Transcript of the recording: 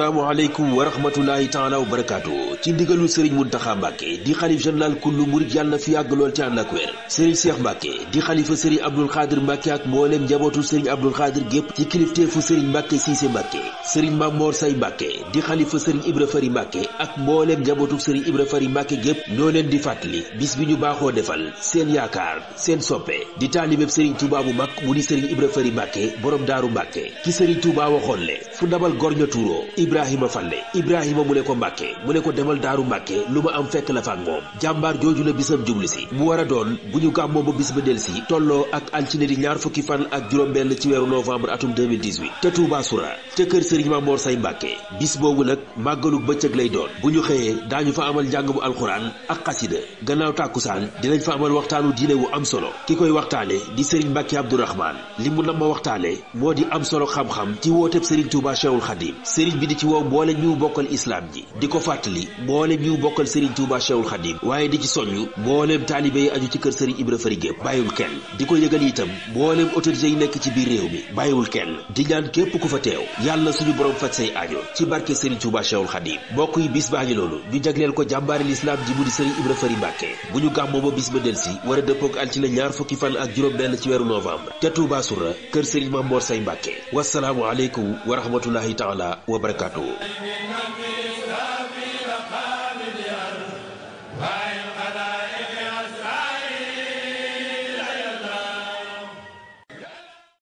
asalaamaaleykum wa rahmatulahi taala wa barakaatu. ci ndigalu Serigne Mountakha Mbacké di xalif général kullu murid yàlla na fi yàgg lool ci ànd ak wér. Serigne Cheikh Mbacké di xalifa Serigne Abdoul Khadir Mbacké ak mboolem njabootu Serigne Abdoul Khadir gépp ci kilifteefu Serigne Mbacké Cissé Mbacké. Serigne Mamor Say Mbacké di xalifa Serigne Ibra Fari Mbacké ak mboolem njabootu Serigne Ibra Fari Mbacké gépp ñoo leen di fàttali bis bi ñu baaxoo defal seen yaakaar seen soppe di taalibeb Serigne Touba bu mag mu di Serigne Ibra Fari Mbacké borom Daaru Mbacké ki Serigne Touba waxoon le fu ndabal gorña tuuroo Ibrahima Falle Ibrahima mu ne ko Mbacké mu ne ko demal Daaru Mbacké lu ma am fekk la fa ak moom jàmbaar jooju la bisam jublu si mu war a doon bu ñu gàmmoo ba bis ba del si tolloo ak altine di ñaar fukki fan ak juróom-benn ci weeru novembre atum 2018 te Touba Soura ca kër Serigne Mamor Say Mbacké bis boobu nag màggalu bëccëg lay doon bu ñu xëyee daañu fa amal njàng bu alxuraan ak xasida gannaaw tàkkusaan dinañ fa amal waxtaanu diine wu am solo ki koy waxtaane di Serigne Mbacké Abdourahmane li mu nam ma waxtaane moo di am solo xam-xam ci wooteb Serigne Touba Cheikhul Khadim Serigne bi di ci woo mboole ñu bokkal islam ji di ko fàttali mboolem ñu bokkal Serigne Touba Cheikhul Khadim waaye di ci soññ mboolem taalibe yi aju ci kër Serigne Ibra Fari gépp bàyyiwul kenn di ko yëgal itam mboolem autorité yi nekk ci biir réew mi bàyyiwul kenn di ñaan képp ku fa teew yàlla suñu borom faj say aajo ci barke Serigne Touba Cheikhul Khadim mbokk yi bis baa ngi loolu ñu jagleel ko jàmbaari l'islam ji mu di Serigne Ibra Fari Mbacké bu ñu gàmmoo ba bis ba del si war a dëppook altine ñaar fukki fan ak juróom-benn ci weeru novembre te Touba Soura kër Serigne Mamor Say Mbacké wasalaamu aleykum wa rahmatullahi taala wa barakatuhu